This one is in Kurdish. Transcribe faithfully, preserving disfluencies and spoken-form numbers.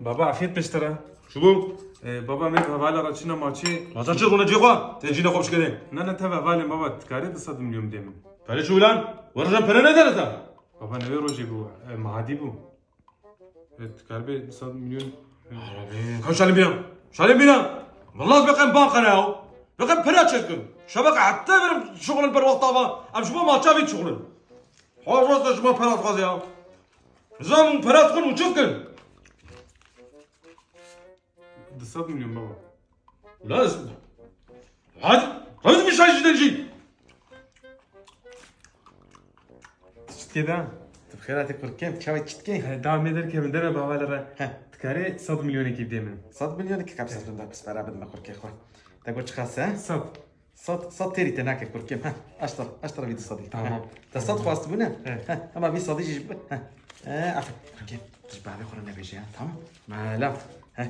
Baba, afiyet peştera. Çi bû? E, baba, me hevala ra çîna maçê. Maça çi rûne cê xwe? Te cîna xwe bişkene. Na, na, teve hevalên baba, dikarê du sed milyon bidê min. Pere çi ulan? Wercan pere nedere te? Baba, ne wê rojê bû, e, mahadî bû. E, dikarbe du sed milyon. Kan şalê bîna. Şalê bîna. Vallahi beqem ban qene ya. Beqem pere çekin. Şebeke hette benim şuxulin per wexta va. Em ji bo maça vî şuxulin. Ha, rast e, ji me pere dixwaze ya. Nizam pere dixwin û çi dikin? Du sed milyon baba. Ulan ez... Hadi, hadi bir şey jiden jî. Çitkê da. Tu bi xêr hatî kurkêm, çavê çitkê. He, da me derke min deme baba lere. He. Dikarê sed milyonekî bidê min. Sed milyonekî kapsa dunda pispera bidime kurkê xwe. Te got çiqas e? Sed. Sed, sed têrî te nake kurkêm. Heh, aştar, aştar vî du sedî. Tamam. Heh, te sed xwest bû ne? He. Heh, ama vî sedî jî ji bi-, heh. He, aferin. Kurkêm, tu ji bavê xwe re nebêje ya, tamam? Mala. Heh.